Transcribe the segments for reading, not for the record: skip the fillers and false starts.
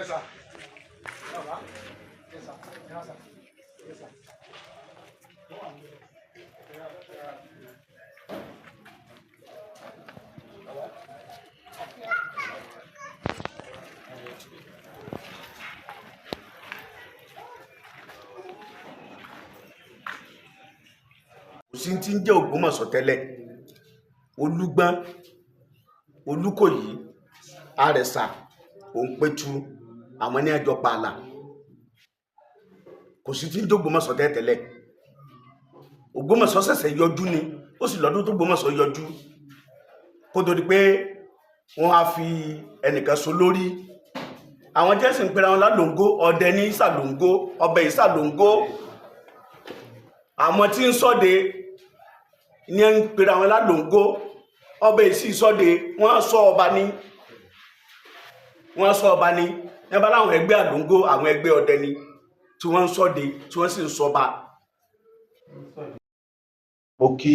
Yes, sir. Yes, sir. Yes, sir. Yes, sir. Kò sí tí ń jẹ́ Ògbómọ̀ṣọ́ tẹ́lẹ̀. Olúgbọ́n, Olúkòyí, Àrẹ̀sà, Òǹpẹ̀tù, àwọn ní àjọ pààlà. Kò sí tí ń jẹ́ Ògbómọ̀ṣọ́ tẹ́lẹ̀. Ògbómọ̀ṣọ́ ṣẹ̀ṣẹ̀ yọjú ni, ó sì lọ́dún tó Ògbómọ̀ṣọ́ yọjú kó tó di pé wọ́n á fi ẹnìkan so lórí. Àwọn jẹ́sì ń pera wọn lálòńgó, ọdẹ ní ìsàlóńgó, ọbẹ̀ ìsàlóńgó. Àwọn tí ń ṣọdẹ ní ń pera wọn lálòńgó, ọbẹ̀ ìsì ṣọdẹ, wọ́n sọ ọba ní, wọ́n sọ ọba ní. Ẹ bá láwọn ẹgbẹ́ àlòńgó, àwọn ẹgbẹ́ ọdẹ ni tí wọ́n ń ṣọdẹ, tí wọ́n sì ń ṣọba. Mo kí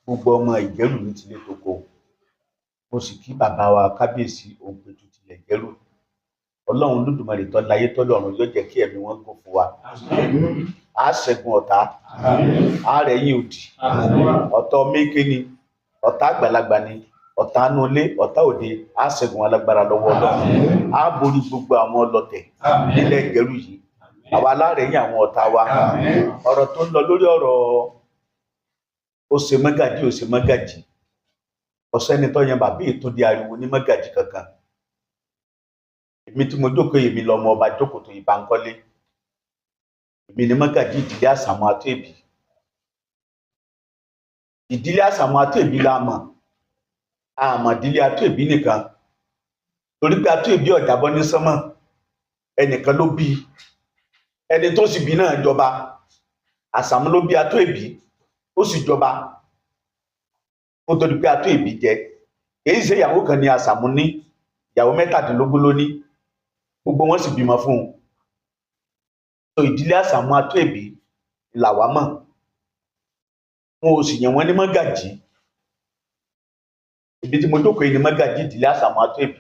gbogbo ọmọ Ìjẹ̀rù ní tilé toko, mo sì kí bàbá wa kábíyèsí Òǹpẹ̀tù tilẹ̀ Ìjẹ̀rù. Ọlọ́run Olódùmarè tó láyé tó lọ́run yóò jẹ́ kí ẹ̀mí wọn gùn fún wa. Á ṣẹ́gun ọ̀tá, á rẹ̀yìn òdì. Ọ̀tá méke ni, ọ̀tá àgbàlagbà ni, ọ̀tá anúlé, ọ̀tá òde, á ṣẹ́gun alágbára lọ́wọ́ Ọlọ́run. Á borí gbogbo àwọn ọlọ̀tẹ̀ nílẹ̀ Ìjẹ̀rù yìí. Àwa alárẹ̀yìn àwọn ọ̀tá wa. Ọ̀rọ̀ tó ń lọ lórí ọ̀rọ̀ ó ṣe mọ́gàjí, ó ṣe mọ́gàjí, ọ̀sẹ́ni tó yan bàbá ètò di ariwo ní mọ́gàjí kankan. Èmi tí mo jókòó, èmi lọmọ ọba jókòó tó Ìbánkọ́lé. Èmi ni mọ́gàjí ìdílé Àsàmú Àtúẹ̀bí. Ìdílé Àsàmú Àtúẹ̀bí la mọ̀, àmọ́ ìdílé Àtúẹ̀bí nìkan, torí pé Àtúẹ̀bí ọ̀jàbọ́ ní sánmọ̀, ẹnìkan ló bí, ẹni tó sì bí náà jọba. Àsàmú ló bí Àtúẹ̀bí, ó sì jọba kó tó di pé Àtúẹ̀bí jẹ. Èyí ṣe ìyàwó kan ní Àsàmú ní, ìyàwó 17 ló ní, gbogbo wọn sì bímọ fún un. So ìdílé Àsàmú Àtúẹ̀bí làwa mọ̀, wọn ò sì yàn wọ́n ní mọ́gàjí. Ibi tí mo jókòó yìí ni mọ́gàjí ìdílé Àsàmú Àtúẹ̀bí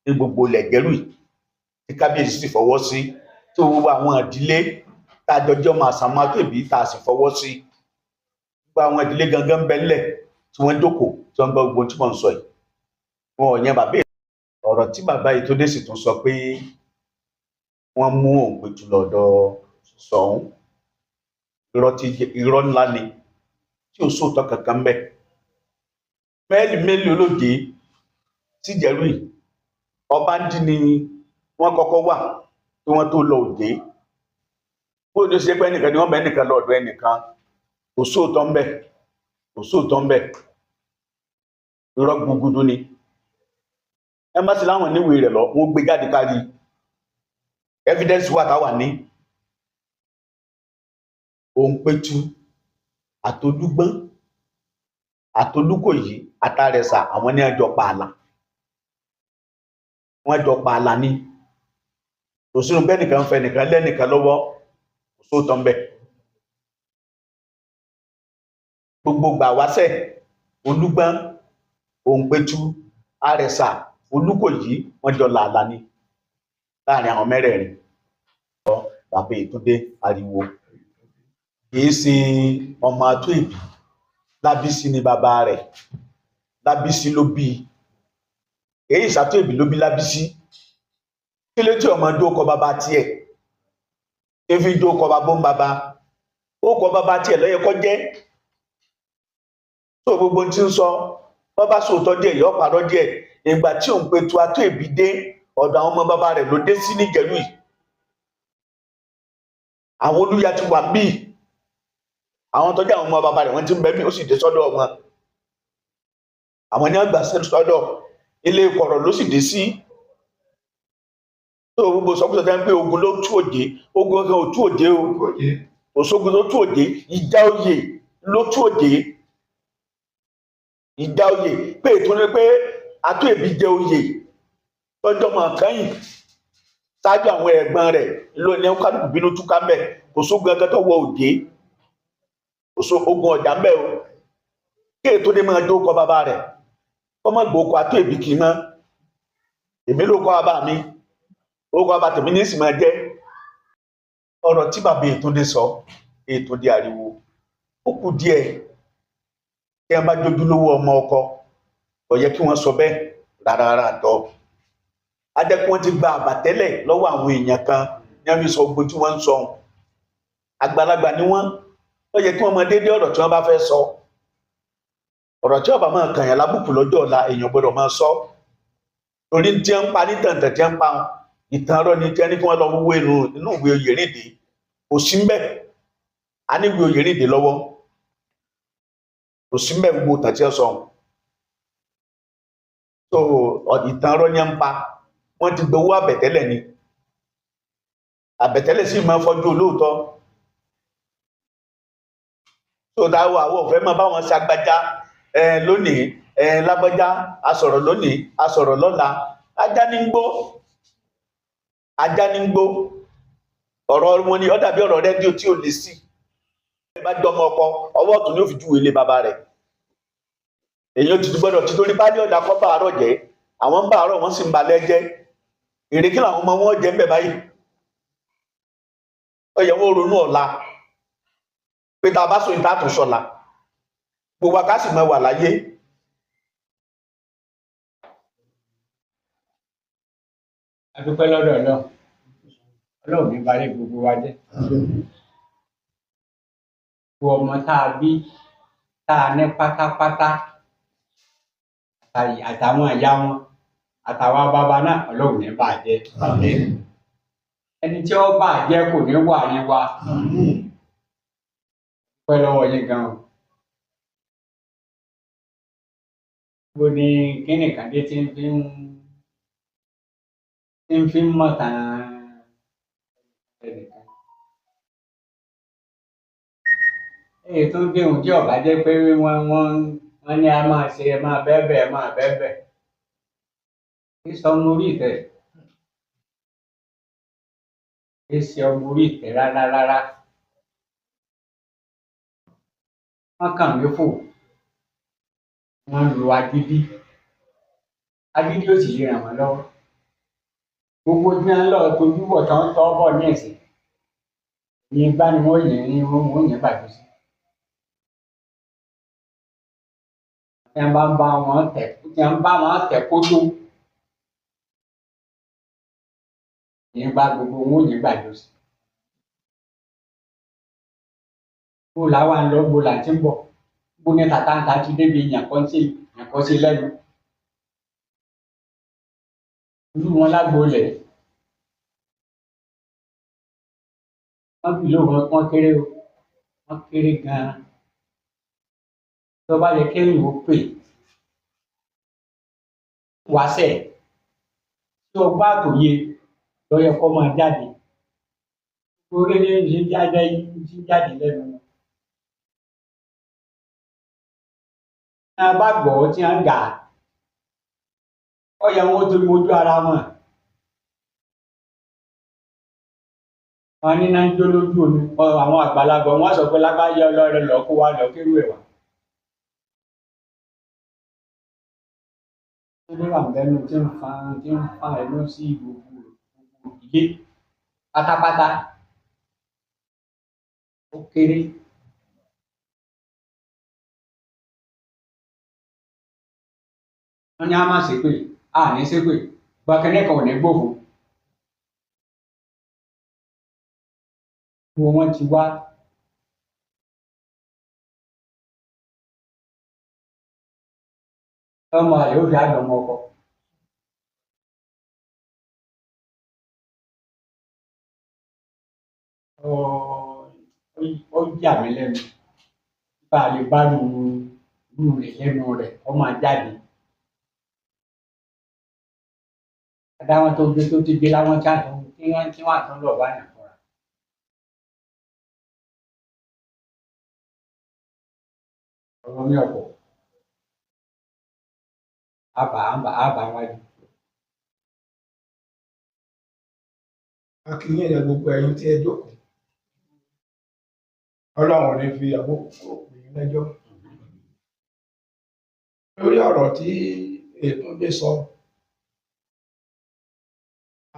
ní gbogbo ilẹ̀ Ìjẹ̀rù yìí, tí kábíyèsí sì fọwọ́ sí, tí gbogbo àwọn ìdílé tá a jọjọ́ mọ Àsàmú Àtúẹ̀bí tá a sì fọwọ́ sí. Gbogbo àwọn ìdílé gangan ń bẹ ńlẹ̀ tí wọ́n jókòó, tí wọ́n gbọ́ gbogbo tí wọ́n ń sọ yìí. Wọn ò yan bàbá. Ọ̀rọ̀ tí bàbá yìí tó dé sì tún sọ pé wọ́n mú Òǹpẹ̀tù lọ́dọ̀ Ṣọ̀ún, irọ́ ńlá ni tí ò sóòótọ́ kankan ń bẹ. Mẹ́ẹ̀lì mélòó lóde síjẹ̀rú yìí, ọba ń dín ní wọ́n kọ́kọ́ wà kí wọ́n tó lọ òde. Bó ní ó ṣe pé ẹnìkan ni wọ́n bẹ ẹnìkan lọ́dọ̀ ẹnìkan, kò sóòótọ́ ń bẹ, kò sóòótọ́ ń bẹ, irọ́ gbúgbúdú ni. Ẹ má sì láwọn níwèé rẹ̀ lọ, wọ́n gbé jáde kárí evidence wà táwà ní. Òǹpẹ̀tù àtolúgbọ́n àtolúkòyí àtàrẹ̀sà, àwọn ní àjọ pààlà, wọ́n jọ pààlà ni. Kò sínú bẹ́ẹ̀ nìkan fẹ́ nìkan lẹ́nìkan lọ́wọ́, kò sóòótọ́ ń bẹ. Gbogbo gbà wáṣẹ̀ Olúgbọ́n, Òǹpẹ̀tù, Àrẹ̀sà, Olúkòyí, wọ́n jọ làálàá ni láàrin àwọn mẹ́rẹ̀ẹ̀rin. Bàbá Ètúndé ariwo kìí ṣe ọmọ Àtúẹ̀bí, Lábísí ni bàbá rẹ̀, Lábísí ló bí. Èyí ìṣàtúẹ̀bí ló bí Lábísí. Kí ló tí ọmọ jó kọ bàbá tiẹ̀ efi jó kọ bàbá ń bàbá ó kọ bàbá tiẹ̀ lọ́yẹ kọ́ jẹ́. Tó gbogbo tí ń sọ, wọ́n bá sòótọ́ díẹ̀, yọ parọ́ díẹ̀. Ìgbà tí Òǹpẹ̀tù Àtúẹ̀bí dé ọ̀dọ̀ àwọn ọmọ bàbá rẹ̀ ló dé sí níjẹ̀rú yìí. Àwọn olúya ti wà bíi àwọn tọ́jú àwọn ọmọ bàbá rẹ̀, wọ́n ti ń bẹ bí ó sì dé sọ́dọ̀ wọn. Àwọn ní àgbà sọ́dọ̀ ilé ìkọ̀rọ̀ ló sì dé sí. Tó gbogbo sọkúsọ tẹ́ ń pé ogun ló tú òjé, ogun kan ò tú òjé o, òṣogun ló tú òjé, ìjà oyè ló tú òjé. Ìjà oyè pé ètò ni pé Àtúẹ̀bí jẹ oyè tọ́jọ́ mọ̀ kẹ́yìn ṣáájú àwọn ẹ̀gbọ́n rẹ̀ ló ní kálukú bínú túká mbẹ̀. Kò sógun ẹgbẹ́ tó wọ òjé, kò só ogun ọ̀jà mbẹ̀ o. Kí ètò ní máa jó kọ bàbá rẹ̀ kọ́ mọ́ gbòókọ Àtúẹ̀bí kì í mọ́. Èmi ló kọ́ bàbá mi. Orúkọ bàbá tèmi ní sì máa jẹ́. Ọ̀rọ̀ tí bàbá Ètúndé sọ, Ètúndé ariwo, ó kù díẹ̀. Tí wọ́n bá jójúlówó ọmọ ọkọ, kò yẹ kí wọ́n sọ bẹ́ẹ̀ rárá rárá tọ́. A jẹ́ kí wọ́n ti gba àbàtẹ́lẹ̀ lọ́wọ́ àwọn èèyàn kan ní wọ́n fi sọ gbogbo tí wọ́n ń sọ. Àgbàlagbà ni wọ́n, ó yẹ kí wọ́n mọ déédéé ọ̀rọ̀ tí wọ́n bá fẹ́ sọ. Ọ̀rọ̀ tí ó bá máa kàn yàn lábùkù lọ́jọ́ ọ̀la, èèyàn gbọ́dọ̀ máa sọ. Torí tí wọ́n ń pa ní tàǹtàn tí wọ́n ń pa ìtàn ọ̀rọ̀ ni tí wọ́n ní kí wọ́n lọ wúwo inú ìwé Oyèrìndé. Kò sí mbẹ̀, a ní ìwé Oyèrìndé lọ́wọ́. Kò sí mbẹ̀ gbogbo ìtàn tí wọ́n sọ. So ìtàn ọ̀rọ̀ ni wọ́n ń pa. Wọ́n ti gbowó àbẹ̀tẹ́lẹ̀ ni. Àbẹ̀tẹ́lẹ̀ sì máa ń fọ́jú olóòótọ́. So dáwọ́ àwọn òfẹ́ máa bá wọn ṣàgbájá lónìí, lágbájá, a sọ̀rọ̀ lónìí, a sọ̀rọ̀ lọ́la. Ajá ní ń gbó. Ajá ní ń gbó. Ọ̀rọ̀ wọn ni ó dàbí ọ̀rọ̀ rédíò tí ò lè sí. Ẹ bá jọmọ ọkọ, ọwọ́ ọ̀tún ni ó fi júwe ilé bàbá rẹ̀. Èyí ó ti gbọ́dọ̀ ti torí bá ní ọ̀dà kọ́ bá àárọ̀ jẹ́. Àwọn ń bá àárọ̀ wọ́n sì ń balẹ̀ jẹ́. Èrè kí làwọn ọmọ wọn jẹ ń bẹ̀ báyìí. Ó yẹ wọ́n ronú ọ̀la. Pé tá a bá sọ ìta àtúnṣọ̀la. Gbogbo wa ká sì máa wà láyé. A dúpẹ́ lọ́dọ̀ Ọlọ́run. Ọlọ́run ní balẹ̀ gbogbo wa jẹ́. Gbogbo ọmọ tá a bí, tá a ní pátápátá, àtàwọn ìyá wọn, àtàwọn bàbá náà, Ọlọ́run ní bà jẹ́. Ẹni tí ó bà jẹ́ kò ní wà ní wa. Dúpẹ́ lọ́wọ́ yín gan-an. Bó ni kíni kan dé tí ń fi ń mọ̀ tán ẹnìkan. Èyí tó dé òun tí ọ̀bá jẹ́ pé wọ́n ní a máa ṣe ẹ máa bẹ́ẹ̀bẹ̀ ẹ máa bẹ́ẹ̀bẹ̀. Kí sọ ọmọ orí ìtẹ́? Kí ṣe ọmọ orí ìtẹ́ rárá rárá. Wọ́n kàn mí fò. Wọ́n lo agídí. Agídí ò sì lè ràn wọ́n lọ́wọ́. Gbogbo tí wọ́n lọ tojú bọ̀ tán tọ́ bọ̀ ní ẹ̀sìn. Ní igbá ni wọ́n yìn ní wọ́n yìn bàjẹ́ sí. Tí wọ́n bá ń bá wọn tẹ̀, tí wọ́n bá wọn tẹ̀ kótó. Ní igbá gbogbo wọn yìn bàjẹ́ sí. Bó làwa ń lọ, bó là ti ń bọ̀. Bó ní tàtàǹtà ti débi yànkọ́ sí lẹ́nu. Irú wọn lágbo ilẹ̀. Wọ́n bì lóhùn wọn kéré o, wọ́n kéré gan-an. Tó bá yẹ kéèyàn ó pè wáṣẹ̀ tí o bá tòye ló yẹ kó máa jáde. Orí ní ṣe jáde ṣe jáde lẹ́nu wọn. Tí a bá gbọ́ tí a ń gà á, ó yẹ wọn ó ti mojú ara wọn. Wọn ní náà ń jó lójú omi, àwọn àgbàlagbà wọn sọ pé lágbájá ọlọ́rẹ lọ kó wa lọ kérú ẹ̀ wá. Ó wà lẹ́nu tí ń fa ẹnu sí gbogbo ilé pátápátá. Ó kéré. Wọ́n ní a máa ṣépè, a ní ṣépè, gbàkẹ́nẹ́ kan ò ní gbòfo. Gbogbo wọn ti wá. Ọmọ àlè ó fi àgbọn ọmọ ọkọ. Ó yà mí lẹ́nu. Bá a lè bá irú rẹ̀ lẹ́nu rẹ̀, ó máa jáde. Adáwọn tó gbé tó ti gbé láwọn tí wọ́n àtún lọ bá yàn fúnra. Ọ̀rọ̀ mi ọ̀pọ̀. Àbá wájú. A kí yín ẹ̀yà gbogbo ẹ̀yin tí ẹ jókòó. Ọlọ́run ò ní fi àkókò pè yín lẹ́jọ́. Lórí ọ̀rọ̀ tí Ètúndé sọ,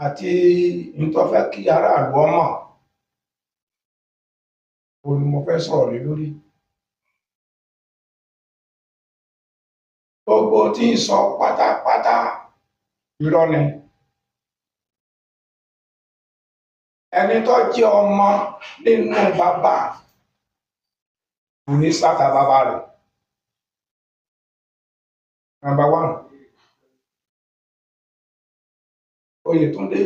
Àti ntọ́fẹ́ kí aráàlú ọmọ òun ni mo fẹ́ sọ̀rọ̀ lé lórí. Gbogbo tí ń sọ pátápátá irọ́ ni. Ẹni tó jẹ́ ọmọ nínú bàbá kò ní sáta bàbá rẹ̀. Number one, Oyètúndé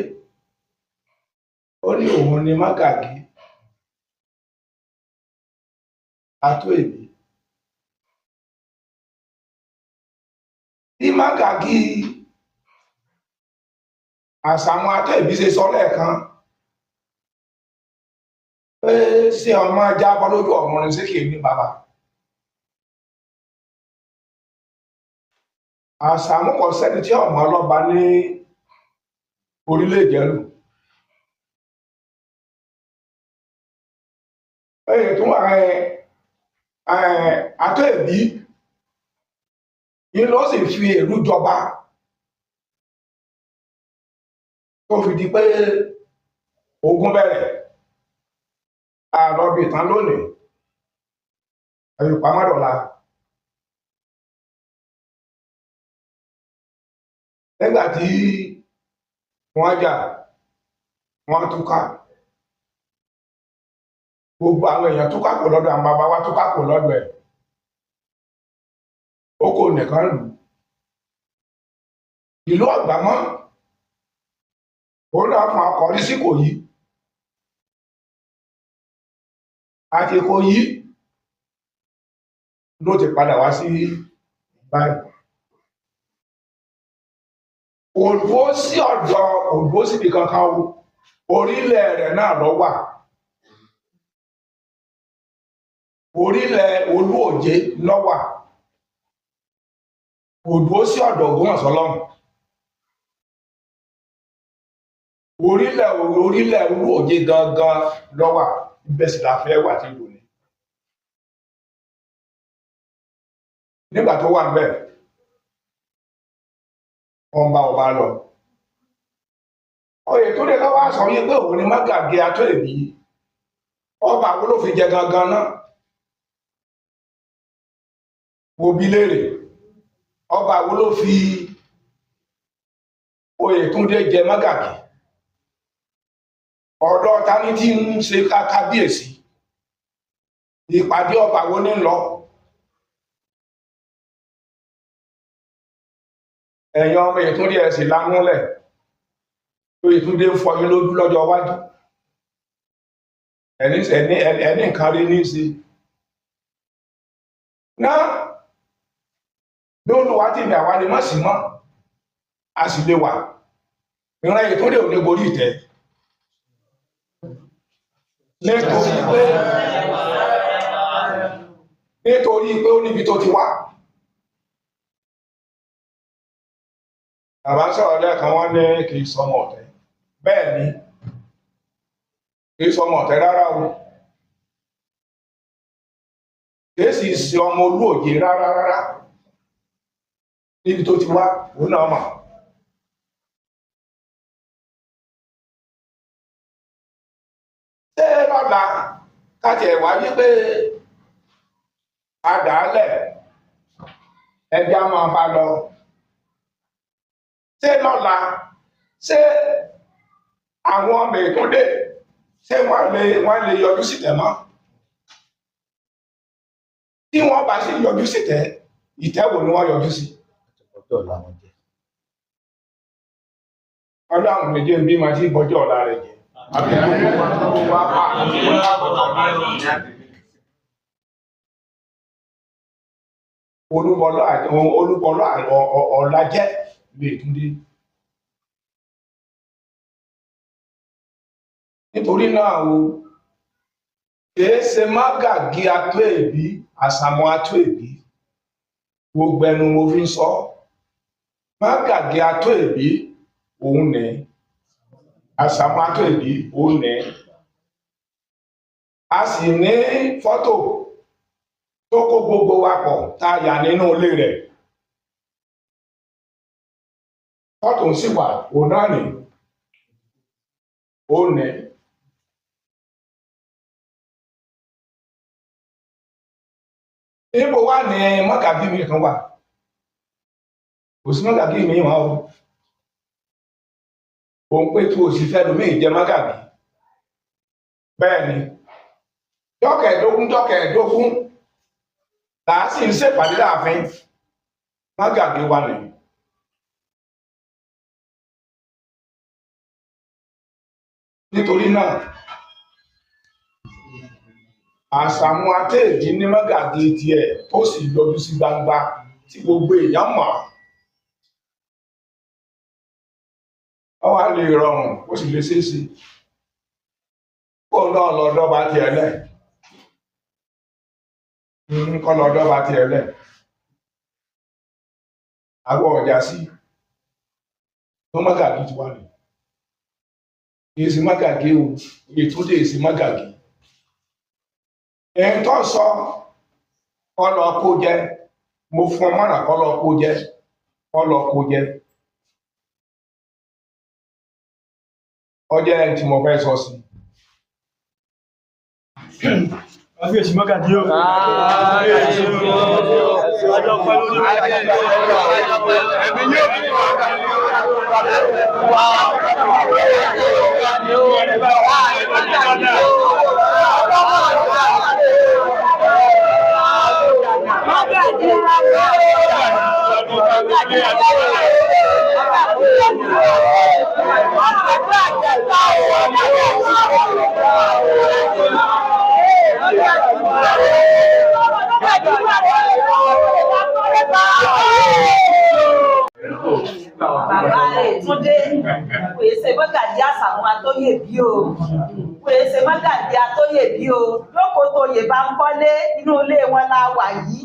ó ní òun ni Mágàjí Atóèbí. Bí Mágàjí Àsàmú Atóèbí ṣe sọ lẹ́ẹ̀kan pé ṣé ọmọ jábọ́ lójú ọ̀run ni, ṣé kìí ní bàbá? Àsàmú kò sẹ́ni tí ọmọ ọlọ́ba ní orílẹ̀-èdè ẹrù. Atóèbí yìí ló sì fi èrú jọba tó fi di pé ogun bẹ̀rẹ̀. Àlọ́bì tán lónìí, àyùpámọ́dọ̀la. Nígbà tí wọ́n jà, wọ́n túká. Gbogbo àwọn èèyàn túká kò lọ́dọ̀ àwọn bàbá wa, túká kò lọ́dọ̀ ẹ̀. Ó kò nìkan lù. Ìlú ọ̀gbà mọ́. Òun náà fún ọkọ̀ rí sí Ìkòyí. Àti Ìkòyí ló ti padà wá sí báyìí. Kò dúró sí ọ̀dọ̀, kò dúró síbi kankan o. Orílẹ̀ rẹ̀ náà ló wà. Orílẹ̀ Olúòjé ló wà. Kò dúró sí ọ̀dọ̀ Ògbómọ̀ṣọ́ lọ́hùn. Orílẹ̀ Olúòjé gangan ló wà. Ibẹ̀ sì la fẹ́ wà tí ìlú ni. Nígbà tó wà ńbẹ̀, wọ́n bá ọba lọ. Oyètúndé ló wá sọ wípé òun ni Mágàjí Atóèbí. Ọba wo ló fi jẹ gangan náà? Mo bi léèrè. Ọba wo ló fi Oyètúndé jẹ Mágàjí? Ọ̀dọ̀ ta ni tí ń ṣe kábíyèsí? Ìpàdé ọba wo ní lọ? Ẹ̀yin ọmọ Oyètúndé ẹ sì lanúlẹ̀. Oyètúndé ń fọyín lójú lọ́jọ́ iwájú. Ẹni nǹkan rí ní í ṣe. Náà bí Olúwa ti ní àwa lè má sí mọ́, a sì lè wà. Ìran Oyètúndé ò ní gorí ìtẹ́. Nítorí pé ó níbi tó ti wá. Bàbá sọ̀rọ̀ lẹ́ẹ̀kan, wọ́n ní kì í sọmọ ọ̀tẹ̀. Bẹ́ẹ̀ ni, kì í sọmọ ọ̀tẹ̀ rárá o. Kì í sì ṣe ọmọ Olúòjé rárá rárá. Níbi tó ti wá, òun náà mọ̀. Ṣé lọ́la káti ẹ̀ wá wípé a dà á lẹ̀, ẹja máa bá lọ. Ṣé lọ́la, ṣé àwọn ọmọ Èkúndé, ṣé wọ́n lè yọjú sí tẹ̀ mọ́? Tí wọ́n bá sì yọjú sí tẹ̀, ìtẹ́ wo ni wọ́n yọjú sí? Ọjọ́ ọ̀la wọn jẹ́. Ọlọ́run lè jẹ́ bí máa ti bọjọ́ ọ̀la rẹ̀ jẹ́. Olúbọlá Ọlájẹ́ lè túndé. Nítorí náà o, kìí ṣe Mágàjí Atóèbí, Àsàmú Atóèbí, gbogbo ẹnu mo fi ń sọ. Mágàjí Atóèbí òun ní, Àsàmú Atóèbí òun ní. A sì ní fọ́tò tó kó gbogbo wa pọ̀ tá a yà nínú ilé rẹ̀. Fọ́tò ń sì wà, òun náà ní. Ó ní níbo wà ní mọ́gàjí mi kan wà? Kò sí mọ́gàjí mi wọn o. Òun pé tí o sì fẹ́ lómi ìjẹ mọ́gàjí. Bẹ́ẹ̀ ni, jọ́kẹ̀ẹ́dógún jọ́kẹ̀ẹ́dógún là á sì ń ṣèpàdé láàfin, mọ́gàjí wà nìyí. Nítorí náà, Àṣàmú Àtẹ̀dí ní mọ́gàjí tiẹ̀ tó sì yọjú sí gbangba tí gbogbo èèyàn mọ̀. Ó wá lè rọrùn, ó sì lè ṣeé ṣe kó náà lọ dọ́ba tiẹ̀ lẹ̀, kọ́ lọ dọ́ba tiẹ̀ lẹ̀. Àgọ́ ọ̀jà sí tó mọ́gàjí ti wà ní. Kì í ṣe mọ́gàjí o, Ìtúndé ṣe mọ́gàjí. Ẹni tó sọ kọ́ lọ kó jẹ, mo fún ọ mọ́nà kọ́ lọ kó jẹ, kọ́ lọ kó jẹ. Ọjọ́ ẹni tí mo fẹ́ sọ sí. Kábíyèsí mọ́gàjí o. Kábíyèsí o. Ọjọ́ pẹ́ lórí Ẹ̀mí yóò fi Bàbá Ètúndé kò ṣe mọ́gàjí Àṣàmú Atóyèbí o, kò ṣe mọ́gàjí Atóyèbí o. Lóko tóyè bá ń kọ́lé, inú ilé wọn la wà yìí.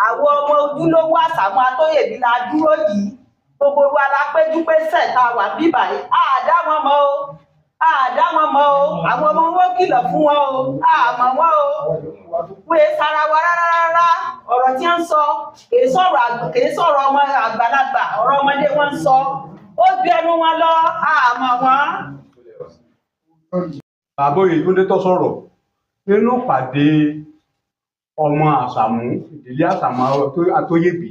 Àwọn ọmọ ojúlówó Àṣàmú Atóyèbí la dúró yìí. Gbogbo wa la péjú pésẹ̀ tá a wà bíbà yìí. Àdá wọn mọ̀ o, àdá wọn mọ̀ o, àwọn ọmọ wọn kìlọ̀ fún wọn o, àmọ́ wọn o. Wọ́n yé sara wa rárá rárá. Ọ̀rọ̀ tí ń sọ kìí sọ̀rọ̀ kìí sọ̀rọ̀ ọmọ àgbàlagbà, ọ̀rọ̀ ọmọdé wọn ń sọ. Ó ju ẹnu wọn lọ, àmọ́ wọn. Bàbá Oyètúndé tó sọ̀rọ̀ nínú pàdé ọmọ Àṣàmú, ìdílé Àṣàmú Atóyèbí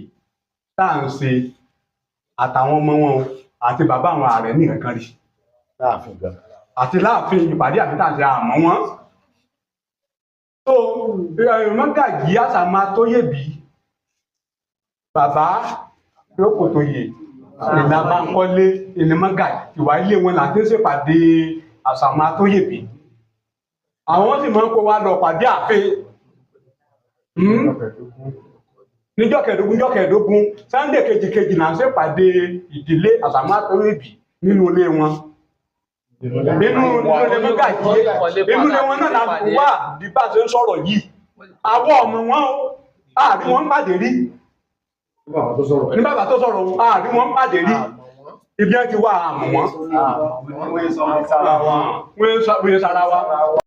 tá à ń ṣe, àtàwọn ọmọ wọn àti bàbá àwọn ààrẹ ní nǹkan rí Láàfin gan. Àti láàfin ìpàdé àti tàǹsì àmọ́ wọn. Tó mọ́gàjí Àṣàmú Atóyèbí, bàbá Lókòtóyè ìlà Bánkọ́lé ìní mọ́gàjí ìwà ilé wọn là ti ń ṣèpàdé Àṣàmú Atóyèbí. Àwọn sì máa ń kó wa lọ pàdé ààfin níjọ́ kẹẹ̀ẹ́dógún jọ́ kẹẹ̀ẹ́dógún, Sunday kejì kejì là ń ṣèpàdé ìdílé Àṣàmú Atóyèbí nínú ilé wọn, nínú ilé mọ́gàjí, inú ilé wọn náà la wà bí bá a ṣe ń sọ̀rọ̀ yìí. Àwọn ọmọ wọn o, àbí wọn ń pàdé rí ní bàbá tó sọ̀rọ̀ o, àbí wọn ń pàdé rí ibi ẹ ti wá àmọ̀ wọn. Wọ́n ń sara wa.